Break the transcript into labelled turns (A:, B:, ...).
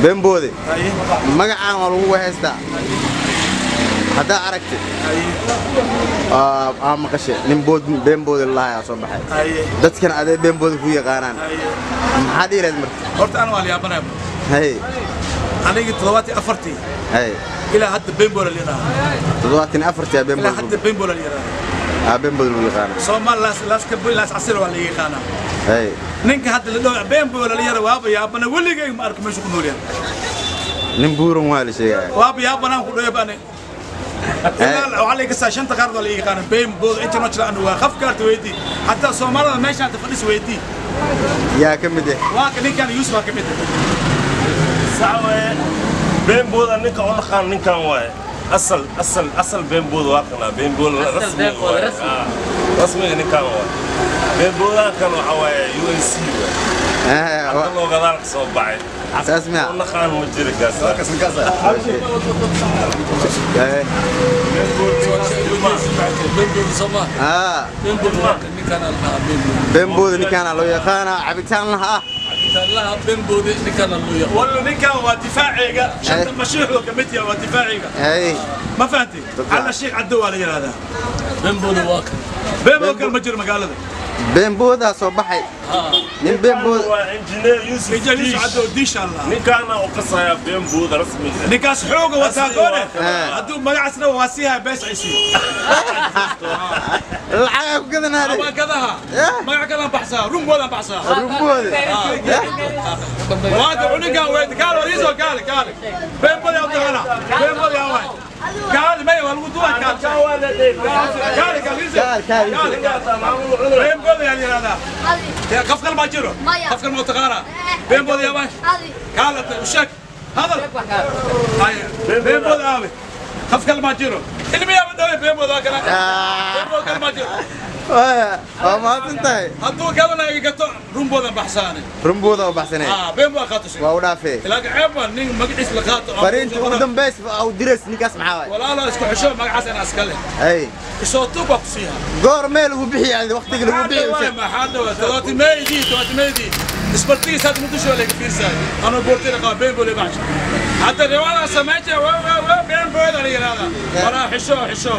A: Beenboode magacaan waa lagu haystaa haddaa aragtid aa maqashay nin beenboode lalahayaa soo baxay dadkana adee beenboode ku yaqaanaan maxaa dhihi lahayd marka
B: horta ana waa la yaabanaya
A: hay
B: anigii 74
A: hay
B: ilaa hadda beenboole la yidhaahaa
A: 74 aa
B: ilaa hadda
A: beenboode
B: beenboole la yidhaahaa
A: aa beenboode lagu yaqaana
B: Soomaal laas laas ka laas casir waa la yaqaanaa
A: hay
B: ninka hadda la dhaw beenboole la yidhaahaa waaba yaabana weligay ma arko meesha ku nool yahay
A: nin buuran waa la sheegaya
B: waaba yaabanaan ku dhayo bane ilaa waxaa la iga saa shanta qaarad waa la yaqaana beenboode international anu waa qaf kaarta weydii hataa Soomaalida meesha hadda fadhis weydii
A: yaa ka mid ah
B: waa ka ninkan Yuusuf waa ka mid ah
C: sax waaye beenbooda ninka u naqaan ninkan waaye asal asal asal beenbooda waa kanaa beenbooda rasmi
D: beenbooda,
C: waaye.
D: rasmi.
C: Ah, rasmiga ninkan waaye beenboodahan kan waxaa waaye UNC waaye hadda loo gadaal ka soo baxay
A: saas miya
C: u naqaan ma jiri kaas
A: Hey.
D: Beenboode Soomaa
A: aa
D: beenboode waa kan ninkaan la dhahaa beenboode
A: beenboode ninkaana loo yaqaanaa cabitaan laha ah
D: cabitaanlaha beenboode ninkaan loo yaqaan
B: wallo ninkan waa difaacayga shanta mashiixuu ka mid yahay waa difaacayga
A: hay
B: ma fahanti alla sheekh caddo waa la yidhaahdaa
D: beenboode waa kan
B: beenbood kale ma jiro magaalada
A: beenboodaa soo baxay nin beenbood
C: waa injineer Yuusuf
B: injineer Yuusuf
C: Diish.
B: Caddo diisha allah
C: ninkaana u qasayaa beenbooda rasmiga
B: ninkaas xooga wataa goone
A: Eh.
B: hadduu magacaasna waa siihaa bees ay siiyo
A: lacagaa ku gadanaade
B: waa gadaha magac kalaan baxsaa rumboodaan baxsaa
A: rumboode
B: waada cunugan weyd kaal wariiso kaale kaale beenbood yaa utaqaana beenbood yaa waay kaale maya waa lagu duwaa kaale kaale kaale iiso
A: Kaal, kaal, iiso.
B: kaale kaale beenbood yaa la yidhahdaa يا قفقل ما جرو
E: مايا.
B: قفقل ما تقارا بين بود يا باش قالت وشك هذا هاي بين بود آوي قفقل ما جرو اللي بيا بدوي بين بود هكذا بين بود كل ما جرو
A: waa mahadsan tahay
B: هدو كذا يقطع روم بود بحساني
A: rumbooda oo baxsanay
B: اه بين بود خاطر
A: waa u dhaafee
B: لكن عيب نين مقعس لخاطر
A: fariinta ugu dambays au dirays ninkaas maxaa waay
B: ولا لا اسكو حشو مقعس انا اسكله
A: hay
B: صوتو بقصيها
A: goor mee lagu bixiy adi waqtiga lagu bixiy u sheeg
B: ما حد 300 300 اسبرتيس هذا مدش ولا كفيسا انا بورتي لقى بين بولي باش حتى الرواله سمعت و و و بين بولي هذا ولا حشو حشو.